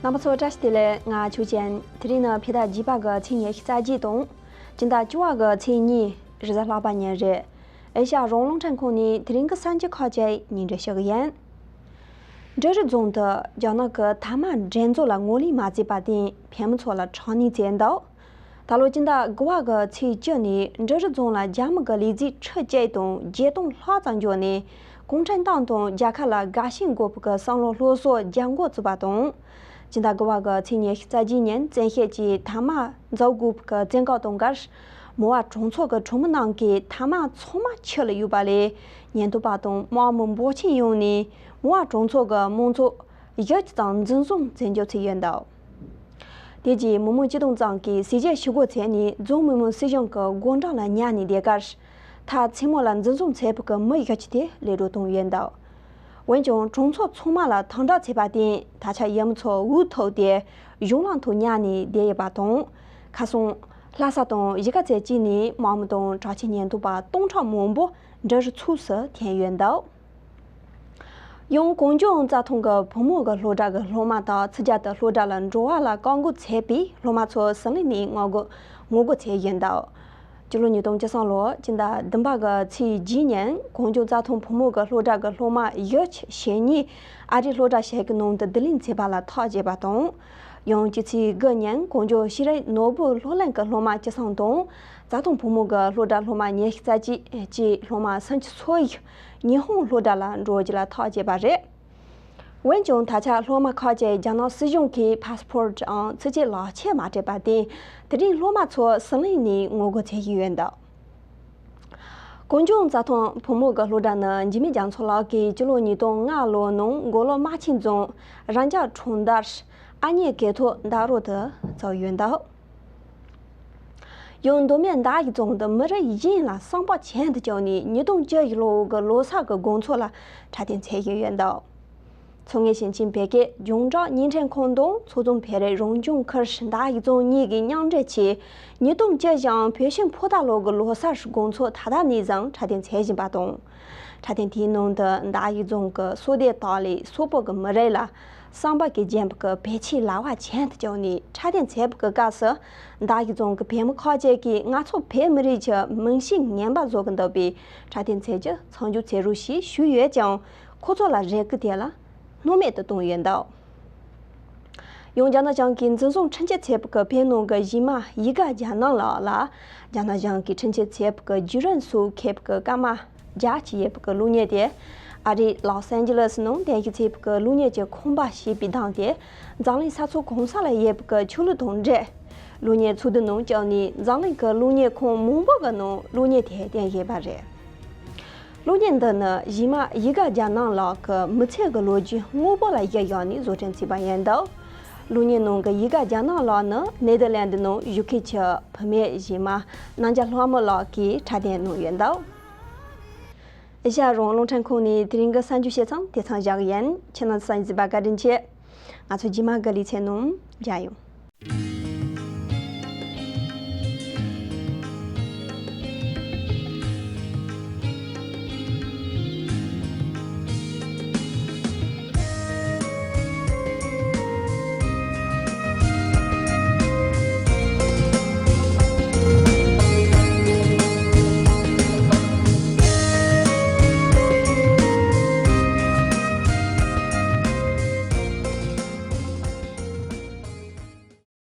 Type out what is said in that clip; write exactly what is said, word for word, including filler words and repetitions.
རྣམ་པ་ཚོ་བཀྲ་ཤིས་བདེ་ལེགས། ང་ཆོས་ཅན། དེ་རིང་ནི་ཕྱི་ཟླ་བརྒྱད་པ་གི་ཚེས་ཉི་ཤུ་རྩ་གཅིག་དང་། སྤྱི་ཟླ་བཅུ་པ་གི་ཚེས་གཉིས། རེས་གཟའ་ལྷག་པ་ཉིན་རེད། ཨེ་ཤ་ཡ་རང་དབང་རླུང་འཕྲིན་ཁང་ནས་དེ་རིང་གི་གསར་འགྱུར་ཁག་ཅིག་སྙན་སྒྲོན་ཞུ་གི་ཡིན། འབྲི་རུ་རྫོང་དུ་རྒྱ་ནག་གི་ཐ་མག་འདྲེན་འཛུགས་ལ་ངོས་ལེན་མ་བྱས་པར་བརྟེན་ཕེབས་མི་ཚོ་ལ་དྲག་གནོན་བྱས་འདུག། ད་ལོ་སྤྱི་ཟླ་དགུ་པ་གི་ཚེས་བཅུ་ནས་འབྲི་རུ་རྫོང་ལ་རྒྱ་མི་གི་ལས་བྱེད་ཁྲི་གཅིག་དང་བརྒྱད་སྟོང་ལྷག་ཙམ་འབྱོར་ནས། གུང་ཁྲན་ཏང་དང་རྒྱལ་ཁབ་ལ་དགའ་ཞེན་དགོས་པའི་གི་བསམ་བློ་སློབ་གསོ་རྒྱག་འགོ་བཙུགས་པ་དང་། སྤྱི་ཟླ་དགུ་པ་གི་ཚེས་ཉི་ཤུ་རྩ་གཅིག་ཉིན་བཙན་ཤེད་ཀྱིས་ཐ་མག་འཛུགས་དགོས་པའི་གི་བཙན་བཀག་དང་འགལ། མོ་བ་གྲོང་ཚོ་གི་གྲོང་མི་རྣམས་ཀྱིས་ཐ་མག་ཚང་མ་ཁྱེར་ལ་གཡུགས་པ་ལས། ཉེན་རྟོག་པ་དང་དམག་མི་འབོར་ཆེན་ཡོང་ནས་མོ་བ་གྲོང་ཚོ་གི་མང་ཚོགས་བཞི་བཅུ་ཙམ་འཛིན་བཟུང་བྱེད་འཇོག་བྱས་ཡོད་འདུག། དེ་རྗེས་མི་མང་སྤྱི་བསྡོམས་ཙམ་གྱིས་ཟས་བཅད་ཞུ་སྒོ་བྱས་ནས་རྫོང་མི་དམངས་སྲིད་གཞུང་གི་སྒོ་འགྲམ་ལ་ཉལ་ནས་བསྡད་ཁར། མཐའ་མཚན་མོ་ལ་འཛིན་བཟུང་བྱས་པའི་གི་མི་བཞི་བཅུ་དེ་གློད་གྲོལ་བཏང་ཡོད་འདུག། འོན་ཀྱང་གྲོང་ཚོ་ཚང་མ་ལ་དམ་དྲག་བྱས་པར་བརྟེན་ད་ཆ་ཡུལ་མི་ཚོ་འུ་ཐུག་སྟེ་གཞུང་ལམ་དུ་ཉལ་ནས་བསྡད་ཡོད་པ་དང་། ཁ་སང་ལྷ་ས་དང་གཞིས་ཀ་རྩེ་བཅས་ནས་དམག་མི་དང་དྲག་ཆས་ཉེན་རྟོག་པ་སྟོང་ཕྲག་མང་པོ་འབྲི་རུ་ཚུགས་སུ་ཐོན་ཡོད་འདུག། ཡང་གངས་ལྗོངས་རྩྭ་ཐང་གི་བུ་མོ་གི་སློབ་གྲྭ་གི་སློབ་མ་དག་ཕྱི་རྒྱལ་དུ་སློབ་གྲྭ་ལ་འགྲོ་བ་ལ་བཀག་འགོག་བྱས་པས་སློབ་མ་ཚོ་ཟི་ལིང་ནས་ངོ་རྒོལ་ངོ་རྒོལ་བྱས་ཡོད་འདུག། སྤྱི་ལོ་ཉིས་སྟོང་བཅུ་གསུམ་ལོ་སྤྱི་ཟླ་བདུན་པ་གི་ཚེས་བརྒྱད་ཉིན་གངས་ལྗོངས་རྩྭ་ཐང་བུ་མོ་གི་སློབ་གྲྭ་གི་སློབ་མ་བཞི་བཅུ་ཞེ་གཉིས་ཨ་རིའི་སློབ་གྲྭ་ཞིག་གི་ནང་དུ་བསྡུ་ལེན་བྱས་པ་ལ་ཐག་བཅད་པ་དང་། ཡང་སྤྱི་ཚེས་དགུ་ཉིན་གངས་ལྗོངས་ཤེས་རིག་ནོར་བུ་སློབ་གླིང་གི་སློབ་མ་བཅུ་གསུམ་དང་། རྩྭ་ཐང་བུ་མོ་གི་སློབ་གྲྭ་སློབ་མ་ཉི་ཤུ་རྩ་གཅིག་བཅས་སློབ་མ་སུམ་ཅུ་སོ་ཡི་ཉི་ཧོང་སློབ་གྲྭ་ལ་འགྲོ་རྒྱུ་ལ་ཐག་བཅད་པ་རེད། འོན་ཀྱང་ད་ཆ་སློབ་མ་ཁག་ཅིག་རྒྱ་ནག་སྲིད་གཞུང་གིས་ཕ་སི་པོར་ཊི་ཨང་ཚུགས་ཀྱི་ལག་ཁྱེར་མ་སྤྲད་པར་བརྟེན་དེ་རིང་སློབ་མ་ཚོ་ཟི་ལིང་ནས་ངོ་རྒོལ་བྱེད་བཞིན་ཡོད་འདུག། གངས་ལྗོངས་རྩྭ་ཐང་བུ་མོ་གི་སློབ་གྲྭ་ནི་འཇིགས་མེད་རྒྱ་མཚོ་ལགས་ཀྱིས་སྤྱི་ལོ་ཉིས་སྟོང་ལྔ་ལོ་ནང་མགོ་ལོག་རྨ་ཆེན་རྫོང་རྭ་འཇག་ཁྲོམ་རྡལ་ཨ་མྱེས་སྐེ་ཐོག་མདའ་རོ་དུ་བཙུགས་ཡོད་འདུག། ཡང་མདོ་སྨད་མདའ་ཡི་རྫོང་དུ་མི་རིགས་གཞན་ལ་ཟམ་པ་གྱེན་དུ་བཅུག་ནས་ཉིས་སྟོང་བཅུ་བཞི་ལོ་གི་ལོ་གསར་གྱི་དགོང་ཚོགས་ལ་འཁྲབ་སྟོན་བྱེད་བཞིན་ཡོད་འདུག། མཚོ་སྔོན་ཞིང་ཆེན་བོད་སྐད་རྒྱང་བསྒྲགས་བརྙན་འཕྲིན་ཁང་དང་མཚོ་བྱང་བོད་རིགས་རང་སྐྱོང་ཁུལ་མདའ་ཡི་རྫོང་གཉིས་ཀྱིས་མཉམ་འབྲེལ་གྱིས་ཉིས་སྟོང་བཅུ་བཞི་ཨང་བོད་ཤིང་ཕོ་རྟ་ལོ་གི་ལོ་གསར་དགོང་ཚོགས་ད་ལྟ་ནས་བཟུང་འཁྲབ་སྟོན་བྱེད་བཞིན་པ་དང་། འཁྲབ་སྟོན་དེའི་ནང་དུ་མདའ་ཡི་རྫོང་གི་སོ་སྡེ་དག་ལས་སོག་པོ་གི་མི་རིགས་ལ་ཟམ་པ་གིས་བརྒྱན་པའི་གི་བོད་ཆས་ལག་པ་གྱེན་དུ་བཅུག་ནས་འཁྲབ་སྟོན་བྱེད་པའི་གི་སྐབས་སུ། མདའ་ཡི་རྫོང་གི་བོད་མི་ཁག་ཅིག་གིས་ང་ཚོ་བོད་མི་རིགས་ཀྱི་མིང་ཤས་ངན་པ་བཟོ་གི་འདུག་པས་འཁྲབ་སྟོན་བྱེད་རྒྱུ་མཚམས་འཇོག་བྱེད་རོགས་ཞེས་ཞུས་ཡོད་ཀྱང་། ཁོ་ཚོ་ལ་རེ་སྐུལ་དེ་ལ་སྣང་མེད་དུ་བཏང་ཡོད་འདུག། ཡང་རྒྱ་ནག་གཞུང་གིས་འཛིན་བཟུང་ཁྲིམས་ཆད་བྱས་པའི་གི་བོད་ནང་གི་གཞས་མ་ཡིད་དགའ་རྒྱ་ནག་ལགས་ལ་རྒྱ་ནག་གཞུང་གིས་ཁྲིམས་ཆད་བྱས་པའི་གི་བརྒྱུད་རིམ་སོགས་མཁས་པའི་གི་སྐར་མ་བརྒྱ་ཅིག་ཡོད་པའི་གི་གློག་བརྙན་དེ་ཨ་རིའི་ལོས་ཨན་ཇི་ལེས་ནང་གདན་ཞུ་བྱས་པའི་གི་གློག་བརྙན་གྱི་ཁང་པ་ཞེས་པའི་གདམ་དེ་འཛམ་གླིང་ས་ཕྱོགས་གང་ས་ལ་ཡོད་པའི་གི་ཆོས་ལུགས་དང་འབྲེལ། གློག་བརྙན་ཚོགས་འདུ་ནང་བཅུག་ནས་འཛམ་གླིང་གི་གློག་བརྙན་ཁང་མང་པོ་གི་ནང་གློག་བརྙན་དེ་སྟོན་བཞིན་པ་རེད། གློག་བརྙན་འདི་ནི་གཞས་མ་ཡིད་དགའ་རྒྱ་ནག་ལགས་ཀྱི་མི་ཚེ་གི་ལོ་རྒྱུས་དངོས་པོ་ལ་གཞི་བཞག་ནས་བཟོ་སྐྲུན་བྱས་པ་ཡིན་འདུག། གློག་བརྙན་ནང་གི་ཡིད་དགའ་རྒྱ་ནག་ལགས་ནི་ནེ་དར་ལེན་ཌི་ནང་བཞུགས་མཁན་གྱི་བུད་མེད་གཞས་མ་རྣམ་རྒྱལ་ལྷ་མོ་ལགས་ཀྱིས་འཁྲབ་སྟོན་གནང་ཡོད་འདུག། ཨེ་ཤ་ཡ་རང་དབང་རླུང་འཕྲིན་ཁང་ནས་དེ་རིང་གི་གསར་འགྱུར་བཤད་མཚམས་དེ་ཙམ་བཞག་གི་ཡིན། ཁྱེད་རྣམས་གསན་གཟིགས་པ་བཀའ་དྲིན་ཆེ། ང་ཚོ་རྗེས་མ་གི་ལེ་ཚན་ནང་མཇལ་ཡོང་།